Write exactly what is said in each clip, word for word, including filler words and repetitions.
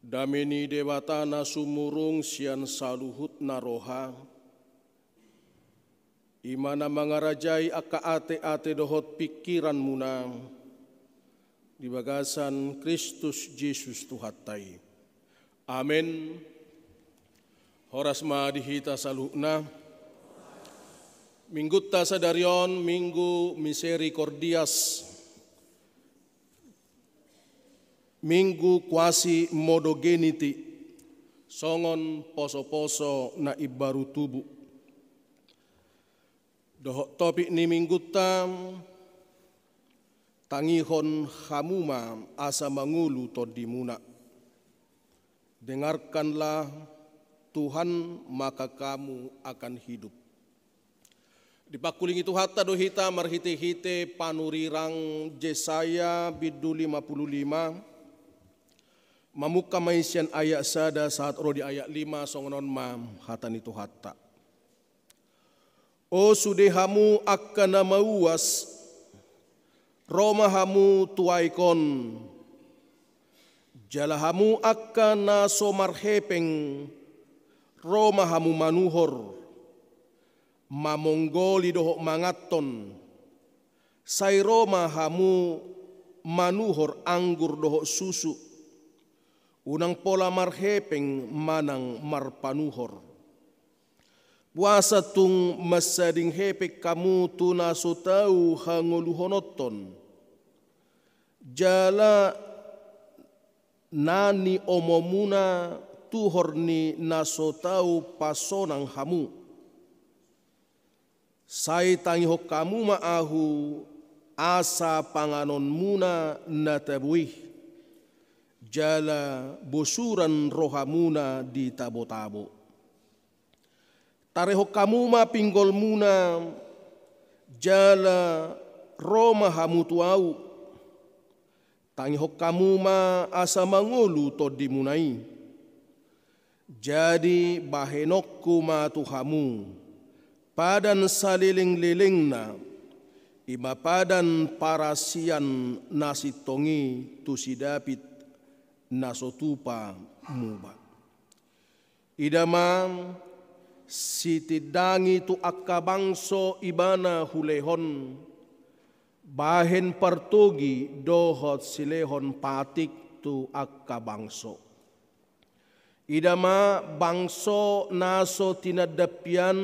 Dame ni Debata na sumurung sian saluhutna roha, i ma na mangarajai angka ateate dohot pingkiranmuna di bagasan Kristus Jesus Tuhanta i. Amen. Horas ma di hita saluhutna. Minggunta sadari on Minggu Misericordias, Minggu Quasimodogeniti, songon posoposo na imbaru tubu. Dohot topik ni minggunta: Tangihon hamu ma asa mangolu tondimuna. Dengarkanlah Tuhan, maka kamu akan hidup. Dipangkulingi Tuhanta do hita marhitehite panurirang Jesaya bindu lima pulu lima. Mamungka ma i sian ayat sada sahat ro di ayat lima, songon on ma hata ni Tuhanta. O sude hamu angka na mauas, ro ma hamu tu aek on. Jala hamu angka na so marhepeng, ro ma hamu manuhor, mamonggoli dohot manganhon. Sai ro ma hamu manuhor anggur dohot susu. Unang pola marhepeng manang marpanuhor. Boasa tung mansading hepeng hamu tu na so tau hangoluhononhon, jala na niomomuna tuhor ni na so tau pasonang hamu? Sai tangihon hamu ma ahu, asa panganonmuna na tabo i, jala bosuran rohamuna di tabotabo. Tarehon hamu ma pinggolmuna, jala ro ma hamu tu ahu. Tangihon hamu ma asa mangolu tondimuna i. Jadi bahenonku ma tu hamu padan salelenglelengna, i ma padan parasian na sintong i tu si Daud, na so tupa muba. Ida ma, sitindangi tu angka bangso ibana hulehon, bahen partogi dohot silehon patik tu angka bangso. Ida ma, bangso na so tinandampian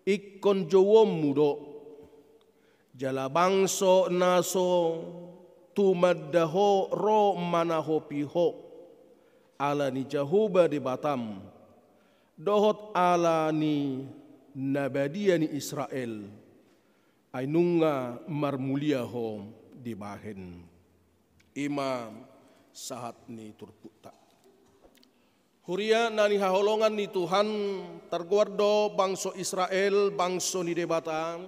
ingkon jouonmu do. Jala bangso na so tumanda ho ro manahopi ho, ala ni Jahowa Debatam, dohot ala ni Na Badia ni Israel, ai nunga marmulia ho dibahen. I ma sahat ni turpukta. Huria na nihaholongan ni Tuhan, targoar do bangso Israel bangso ni Debata,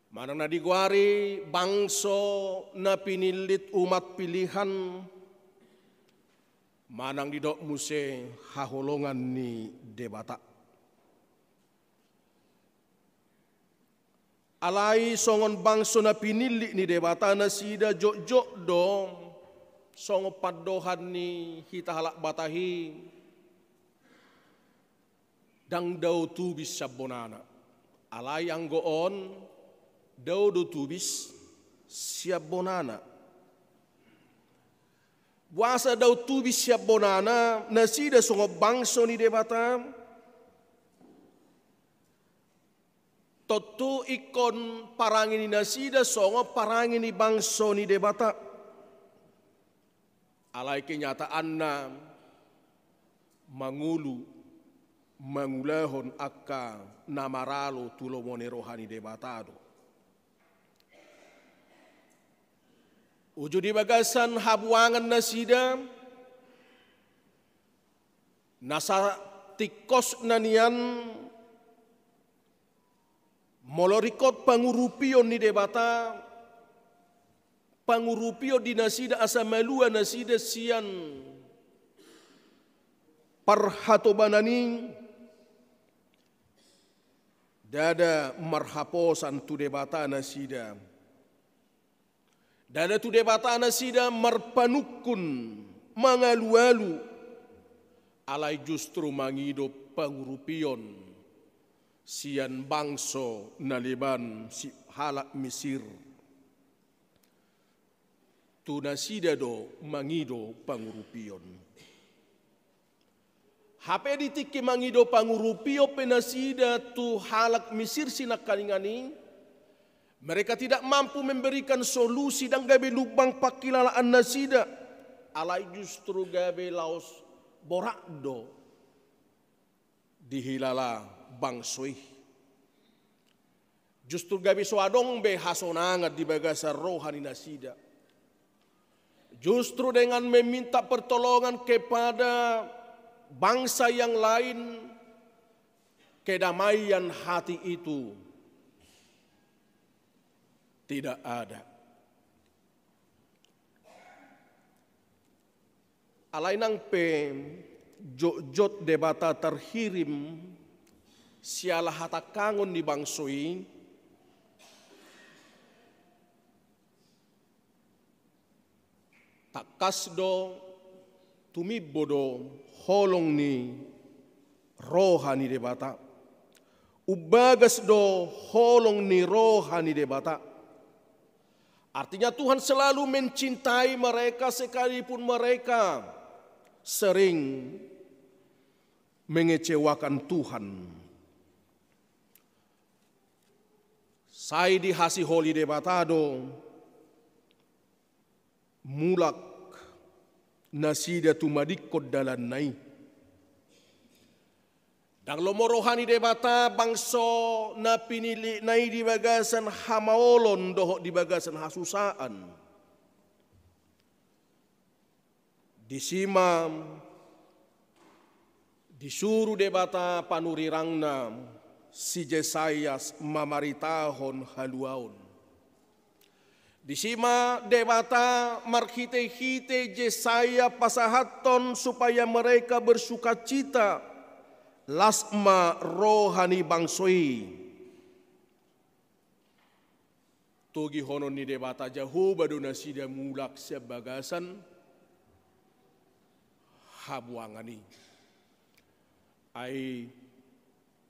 manang na digoari bangso na pinillit, umat pilihan, manang didok muse haholongan ni Debata. Alai songon bangso na pinillit ni Debata nasida, jotjot do songon pandohan ni hita halak Batak i, ndang dao tubis sian bonana. Alai anggo on, dao do tubis sian bonana. Boasa dao tubis sian bonana nasida songon bangso ni Debata? Tontu ingkon parange ni nasida songon parange ni bangso ni Debata. Alai kenyataanna, mangolu, mangulahon angka na maralo tu lomo ni roha ni Debata do. Uju di bagasan habuangan nasida, na satingkosna nian, molo ringkot pangurupion ni Debata, pangurupion di nasida asa malua nasida sian parhatobanan i, ndada marhaposan tu Debata nasida. Ndada tu Debata nasida marpanungkun, mangalualu, alai justru mangido pangurupion sian bangso na leban, si halak Misir. Tu nasida do mangido pangurupion. Hape di tingki mangido pangurupion pe nasida tu halak Misir sinangkaningan i, mereka tidak mampu memberikan solusi, ndang gabe lumbang panghilalaan nasida, alai justru gabe laos borat do dihilala bangso i. Justru gabe so adong be hasonangan di bagasan roha ni nasida. Justru dengan meminta pertolongan kepada bangsa yang lain, kedamaian hati itu tidak ada. Alai nang pe jotjot Debata tarhirim siala hatangkangon ni bangso i, tangkas do tumimbo do holong ni roha ni Debata. Umbagas do holong ni roha ni Debata. Artinya, Tuhan selalu mencintai mereka sekalipun mereka sering mengecewakan Tuhan. Sai dihasiholi Debata do mulak nasida tumadingkon dalanna i. Ndang lomo roha ni Debata bangso na pinillitna i di bagasan hamaolon dohot di bagasan hasusaan. Disi ma disuru Debata panurirangna si Jesaias mamaritahon haluaon. Disi ma Debata marhitehite Jesaias pasahathon supaya mereka bersukacita, las ma roha ni bangso i. Togihonon ni Debata Jahowa do nasida mulak sian bagasan habuangan i. Ai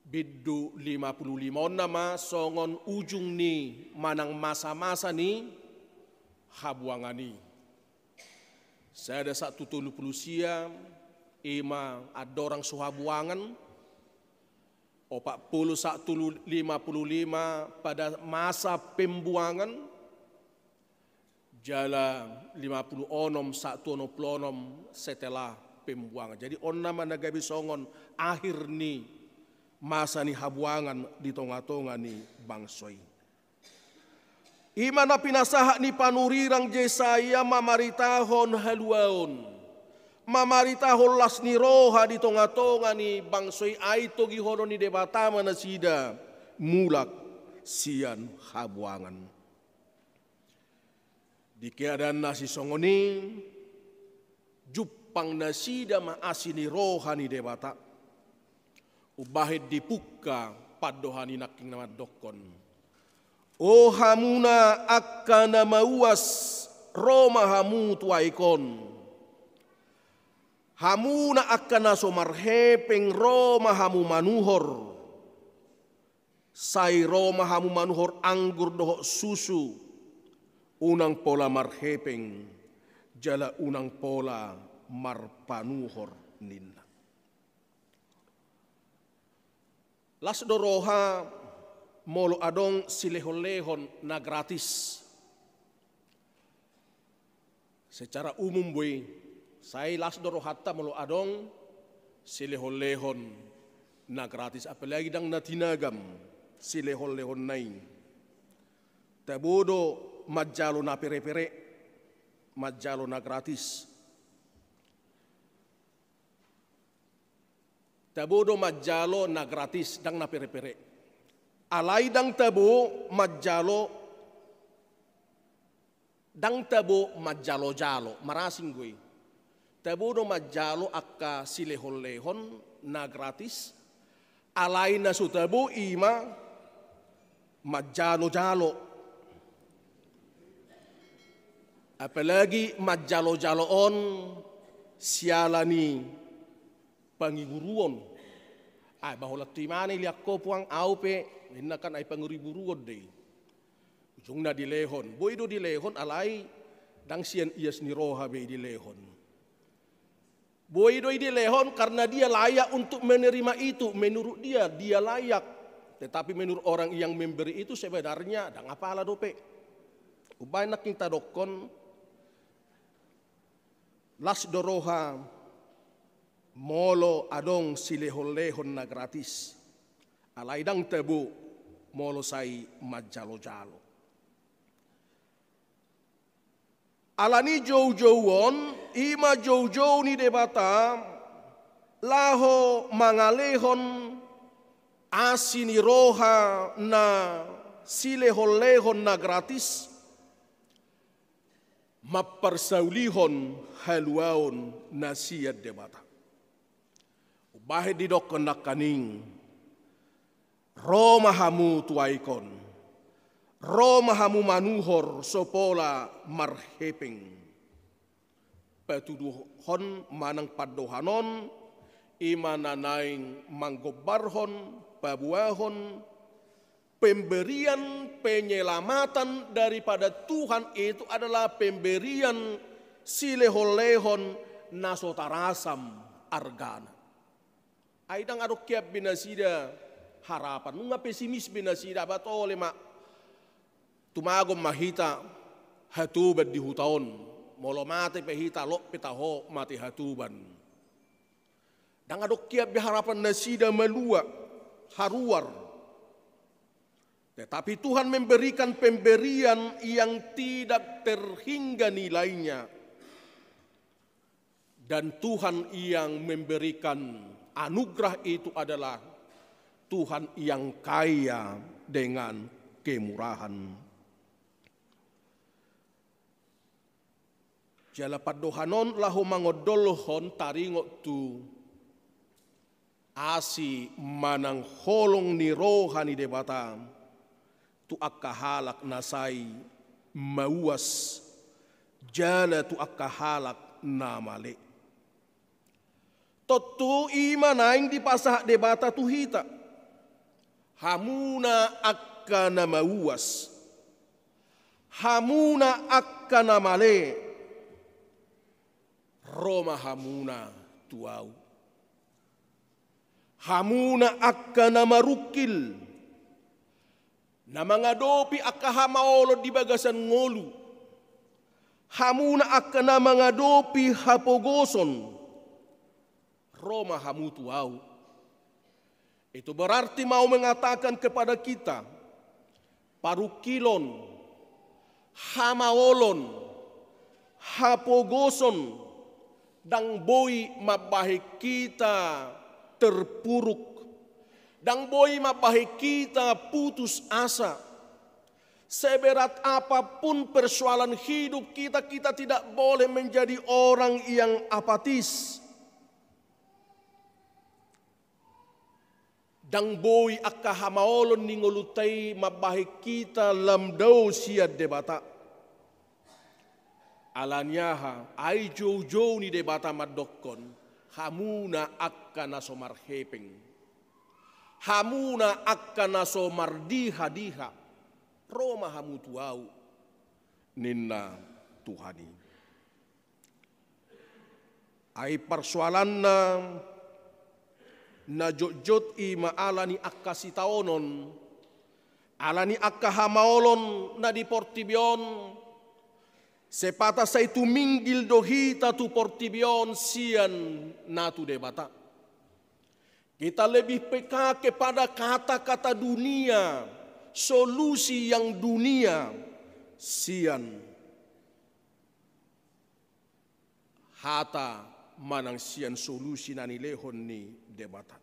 bindu lima puluh lima on nama songon ujung ni manang masa-masa ni habuangan i. Sada sahat tu tolu puluh sia, i ma andorang so habuangan, opat puluh sahat tu lima puluh lima pada masa pembuangan, jala lima puluh onom sahat tu onom puluh onom setelah pembuangan. Jadi on nama na gabe songon akhir ni masa ni habuangan di tonga-tonga ni bangso i. I ma na pinasahat ni panurirang Jesaias mamaritahon haluaon, mamaritahon las ni roha di tonga-tonga ni bangso i, ai togihonon ni Debata ma nasida mulak sian habuangan. Di keadaan na sisongon i, jumpang nasida ma asi ni roha ni Debata. Umbahen dipungka pandohan ni nangkin na mandokkon: O hamuna angka na mauas, ro ma hamu tu aek on. Hamuna angka na so marhepeng, ro ma hamu manuhor. Sai ro ma hamu manuhor anggur dohot susu, unang pola marhepeng, jala unang pola marpanuhor, ninna. Las do roha molo adong silehon-lehon na gratis. Secara umum boi, sai las do rohanta molo adong silehon-lehon na gratis, apalagi ndang na tinagam silehon-lehonna i. Tabo do manjalo na pere-pere, manjalo na gratis. Tabo do manjalo na gratis, ndang na pere-pere. Alai ndang tabo manjalo, ndang tabo manjalo-jalo, marasing do i. Tabo do manjalo angka silehon-lehon na gratis, alai na so tabo i ma manjalo-jalo. Apalagi manjalojalo on siala ni pangiburuon. Ai ba holan tu imana i liak ho puang, au pe inna kan ai pangiburuon do i. Ujungna dilehon, boi do dilehon alai ndang sian ias ni roha be i dilehon. Boi do i dilehon karena dia layak untuk menerima itu, menurut dia, dia layak. Tetapi menurut orang yang memberi itu sebenarnya ndang apala dope. Umbahen nangkin tadokkon, las do roha molo adong silehonlehon na gratis. Alai ndang tabo molo sai manjalojalo. Alani joujou on, i ma joujou ni Debata, laho mangalehon asi ni roha na silehonlehon na gratis, mamparsaulihon haluaon na sian Debata. Umbahen didokkon nangkaning, ro ma hamu tu aek on, ro ma hamu manuhor so pola marhepeng. Patuduhon manang pandohan on, i ma na naeng manggombarhon, paboahon, pemberian penyelamatan daripada Tuhan itu adalah pemberian silehonlehon na so tarasam argana. Ai ndang adong hian be nasida harapan, nunga pesimis be nasida, ba tole ma, tumagon ma hita hatoban di huta on, molo mate pe hita, lot pe taho mate hatoban. Ndang adong hian be harapan nasida malua, haruar. Tetapi Tuhan memberikan pemberian yang tidak terhingga nilainya. Dan Tuhan yang memberikan anugerah itu adalah Tuhan yang kaya dengan kemurahan. Jala pandohan on laho mangondolhon taringot tu asi manang holong ni roha ni Debata tu angka halak na sai mauas, jala tu angka halak na male. Tontu i ma naeng dipasahat Debata tu hita. Hamuna angka na mauas, hamuna angka na male, ro ma hamuna tu Ahu. Hamuna angka na marungkil, na mangadopi angka hamaolon di bagasan ngolu, hamuna angka na mangadopi hapogoson, ro ma hamu tu Ahu. Itu berarti mau mengatakan kepada kita, parungkilon, hamaolon, hapogoson, ndang boi mambahen hita terpuruk, ndang boi mambahen hita putus asa. Seberat apapun persoalan hidup kita, kita tidak boleh menjadi orang yang apatis. Ndang boi angka hamaolon ni ngolunta i mambahen hita lam dao sian Debata. Alani aha? Ai joujou ni Debata mandokkon, hamuna angka na so marhepeng, hamuna angka na so mardihadiha, ro ma hamu tu Ahu, ninna Tuhan i. Ai parsoalanna na jotjot i ma alani angka sitaonon, alani angka hamaolon na di portibi on, sepata sai tuminggil do hita tu portibi on sian na tu Debata. Kita lebih peka kepada kata-kata dunia, solusi yang dunia, sian hata manang sian solusi na nilehon ni Debata.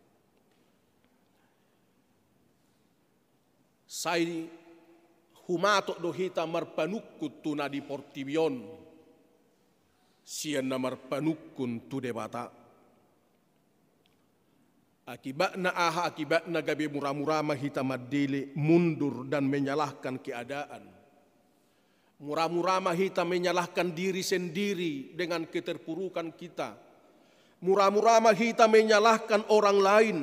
Sai humatok do hita marpanungkun tu na di portibi on sian na marpanungkun tu Debata. Akibatna aha? Akibatna gabe muramura ma hita mandele, mundur dan menyalahkan keadaan. Mura-mura ma hita menyalahkan diri sendiri dengan keterpurukan kita. Mura-mura ma hita menyalahkan orang lain,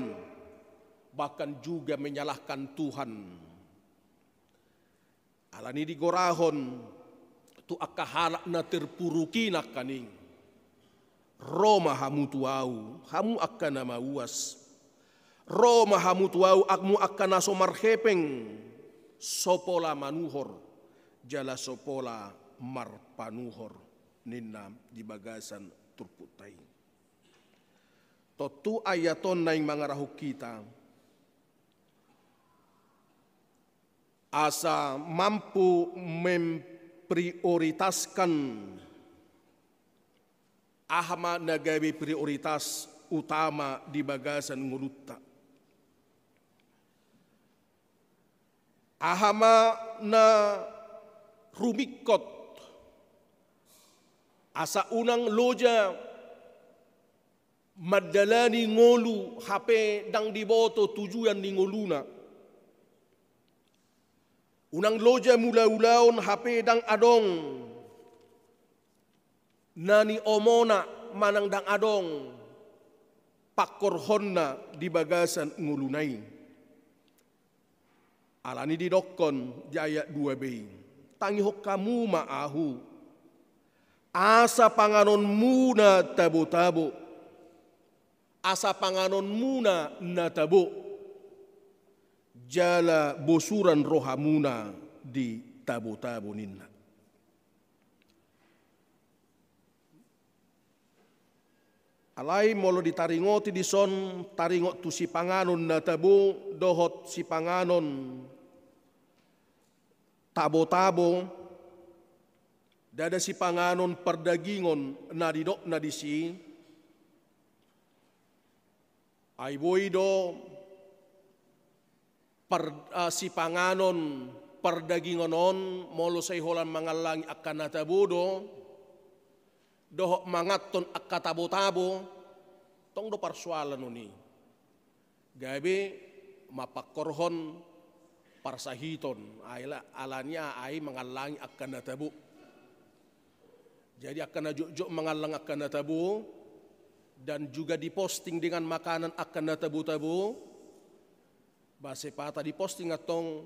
bahkan juga menyalahkan Tuhan. Alani i digorahon tu angka halak na terpuruk i nangkaning: Ro ma hamu tu Ahu, hamu angka na mauas. Ro ma hamu tu Ahu, hamu angka na so marhepeng. So pola manuhor, jala so pola marpanuhor, ninna di bagasan turpukta i. Tontu ayat on naeng mangarahon hita asa mampu memprioritaskan aha ma na gabe prioritas utama di bagasan ngolunta. Aha ma na rumingkot asa unang loja mandalani ngolu hape ndang diboto tujuan ni ngoluna. Unang loja mulaulaon hape ndang adong na niomona manang ndang adong pangkorhonna di bagasan ngoluna i. Alani i didokkon di ayat dua b i: Tangihon hamu ma Ahu, asa panganonmuna tabotabo, asa panganonmuna na tabo, jala bosuran rohamuna di tabotabo, ninna. Alai molo ditaringoti dison, taringot tu sipanganon na tabo dohot sipanganon tabotabo, ndada sipanganon pardagingon na nidokna disi. Ai boi do par, ah, sipanganon pardagingon on, molo sai holan mangallangi angka na tabo do, dohot manganhon angka tabotabo, tong do parsoalan on i. Gabe mapangkorhon parsahiton, ai la, alani i ai mangallangi angka na tabo. Jadi angka na jotjot mangallang angka na tabo, dan juga diposting dengan makanan angka na tabo-tabo, ba sepata diposting antong,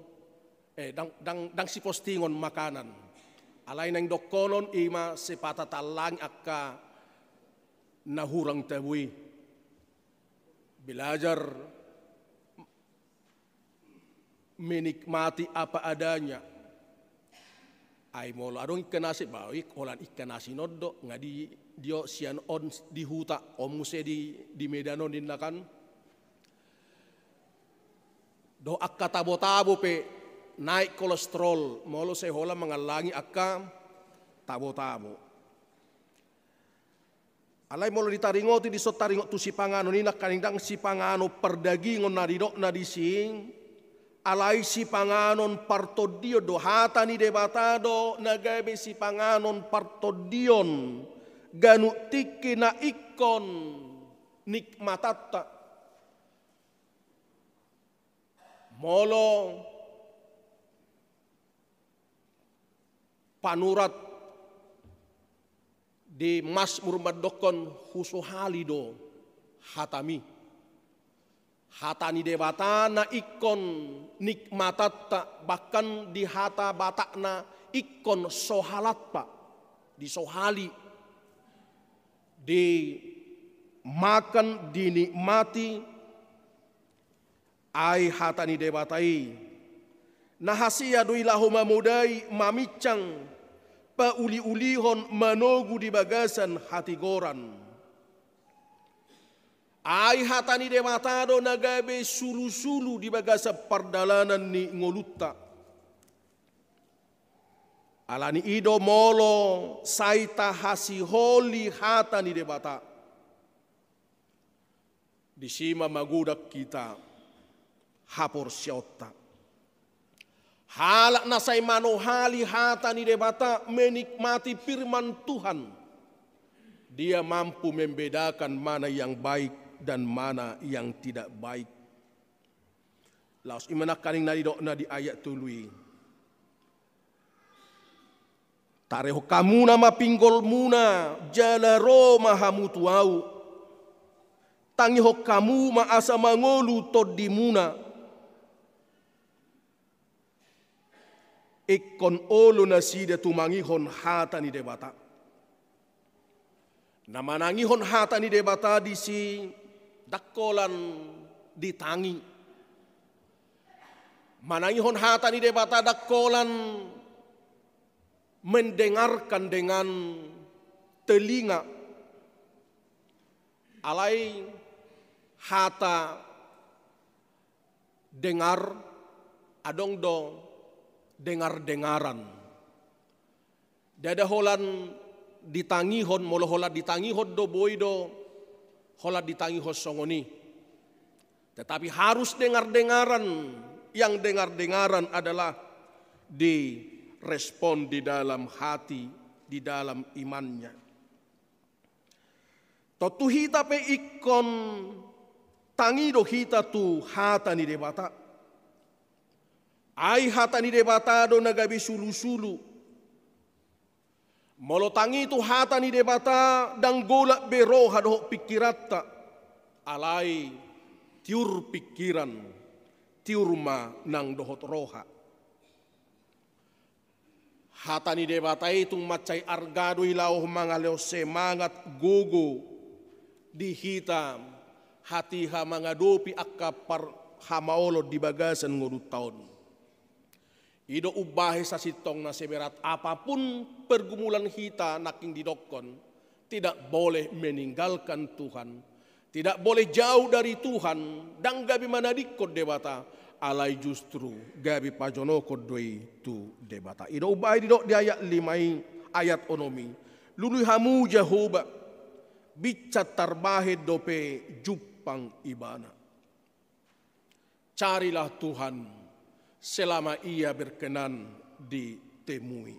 eh, ndang, ndang, ndang sipostingon makanan. Alai naeng dohonon i ma sepata taallangi angka na hurang tabo i. Belajar menikmati apa adanya. Ai molo adong ikan asin, ba, holan ikan asin on do, nga di, di on sian on di huta, on muse di, di Medan on ninna kan. Dohot angka tabo-tabo pe naik kolesterol, molo sai holan mangallangi angka tabo-tabo. Alai molo ditaringoti dison taringot tu sipanganon i nangkaning ndang sipanganon pardagingon na nidokna disi, alai sipanganon partondion do, hata ni Debata do na gabe sipanganon partondion, ganup tingki na ingkon nikmatanta. Molo panurat di Masmur mandokkon, husohali do hataMi. Hata ni Debata na ingkon nikmatanta, bahkan di hata Batakna ingkon sohalanta, disohali, dimakan, dinikmati, ai hata ni Debata i. Na hasea do i laho mamodai, maminsang, pauliulihon, manogu di bagasan hatigoran. Ai hata ni Debata do na gabe sulusulu di bagasan pardalanan ni ngolunta. Alani i do molo sai tahasiholi hata ni Debata, disi ma magodang hita haporseaonta. Halak na sai manohali hata ni Debata, menikmati firman Tuhan, dia mampu membedakan mana yang baik dan mana yang tidak baik. Laos i ma nangkaning na nidokna di ayat tolu i. Tarehon hamuna ma pinggolmuna, jala ro ma hamu tu ahu. Tangihon hamu ma asa mangolu tondimuna. Ingkon olo nasida tumangihon hata ni Debata. Na manangihon hata ni Debata disi ndang holan ditangi. Manangihon hata ni Debata ndang holan mendengarkan dengan telinga. Alai hata dengar, adong do dengar-dengaran. Ndada holan ditangihon, molo holan ditangihon do boi do holan ditangihon songon i. Tetapi harus dengar-dengaran, yang dengar-dengaran adalah direspon di dalam hati, di dalam imannya. Tontu hita pe ingkon tangi do hita tu hata ni Debata. Ai hata ni Debata do na gabe sulu-sulu. Molo tangi tu hata ni Debata, ndang golap be roha dohot pingkiranta. Alai tiur pingkiran, tiur ma nang dohot roha. Hata ni Debata i tung mansai arga do i laho mangalehon semangat, gogo di hita, hatiha mangadopi angka par-, hamaolon di bagasan ngolunta on. I do umbahen sasintongna, seberat apapun pergumulan hita nangkin didokkon, tidak boleh meninggalkan Tuhan, tidak boleh jauh dari Tuhan, ndang gabe manadingkon Debata, alai justru gabe pajonokon do i tu Debata. I do umbahen didok di ayat lima i, ayat onom i: Lului hamu Jahowa, binsan tarbahen dope jumpang Ibana. Carilah Tuhan selama Ia berkenan ditemui.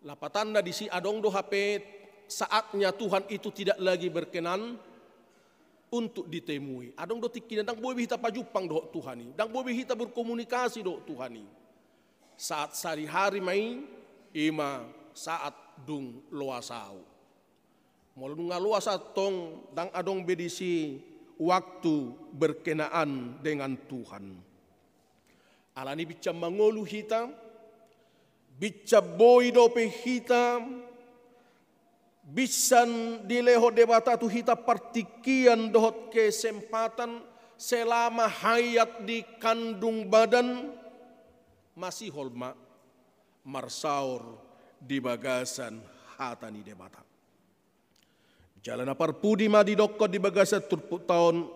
Lapatanna disi, adong do hape saatnya Tuhan itu tidak lagi berkenan untuk ditemui. Adong do tingkina ndang boi be hita pajumpang dohot Tuhan i, ndang boi be hita berkomunikasi dohot Tuhan i. Saat sadihari ma i, i ma saat dung loas ahu. Molo nunga loas antong, ndang adong be disi waktu berkenaan dengan Tuhan. Alani i binsan mangolu hita, binsan boi dope hita, binsan dilehon Debata tu hita partingkian dohot kesempatan selama hayat di kandung badan, masihol ma marsaor di bagasan hata ni Debata. Jala na parpudi ma didokkon di bagasan turpukta on,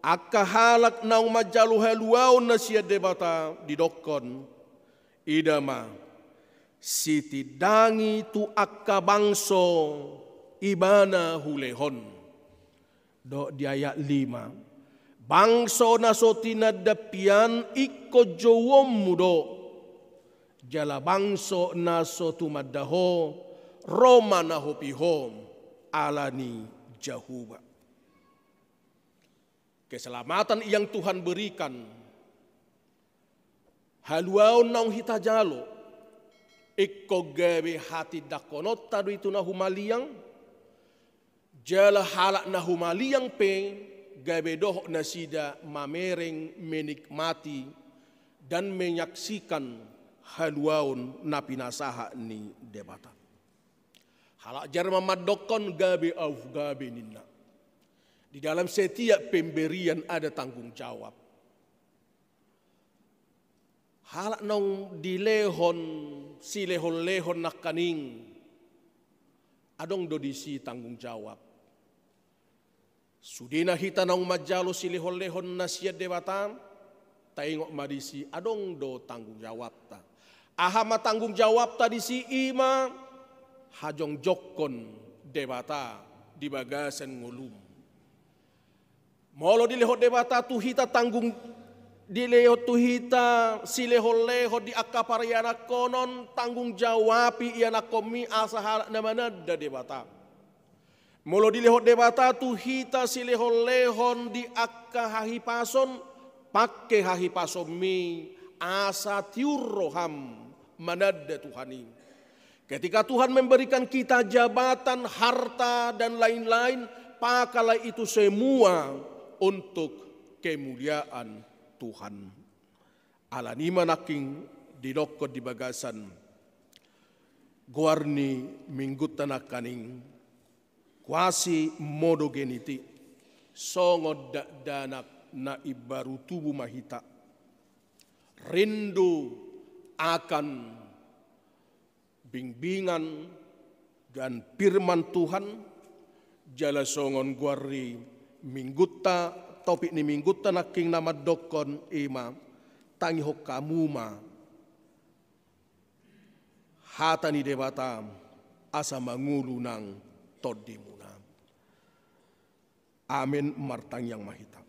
angka halak naung manjalo haluaon na sian Debata didokkon, ida ma, sitindangi tu angka bangso Ibana hulehon. Dok di ayat lima: Bangso na so tinandam hian ingkon jouonmu do, jala bangso na so tumanda ho, ro ma na hopi ho, alani Jahowa. Keselamatan yang Tuhan berikan, haluaon naung hita jalo, ingkon gabe hatindangkononta do i tu na humaliang, jala halak na humaliang pe gabe dohot nasida mamereng, menikmati, dan menyaksikan haluaon na pinasahat ni Debata. Halak Jerman mandokkon gabe auf Gabe ninna. Di dalam setiap pemberian ada tanggung jawab. Halak naung dilehon silehon-lehon nangkaning, adong do disi tanggung jawab. Sudena hita naung manjalo silehon-lehon na sian Debata, taingot ma disi adong do tanggung jawabta. Aha ma tanggung jawabta disi? I ma hajongjongkon Debata di bagasan ngolum. Molo dilehon Debata tu hita tanggung, dilehon tu hita silehon-lehon di angka parianakhonon, tanggung jawabi ianakkonmi asa halak na mananda Debata. Molo dilehon Debata tu hita silehon-lehon di angka hahipason, pangke hahipasonmi asa tiur roham Mananda Tuhan i. Ketika Tuhan memberikan kita jabatan, harta, dan lain-lain, pakailah itu semua untuk kemuliaan Tuhan. Alani i ma nangkin didokkon di bagasan goar ni minggunta nangkaning, Quasi Modogeniti, songon dakdanak na imbaru tubu ma hita. Rindu akan bimbingan dan firman Tuhan, jala songon goar ni minggunta, topik ni minggunta nangkin na mandokkon i ma, tangihon hamu ma hata ni Debata asa mangolu nang tondimuna. Amen. Martangiang ma hita.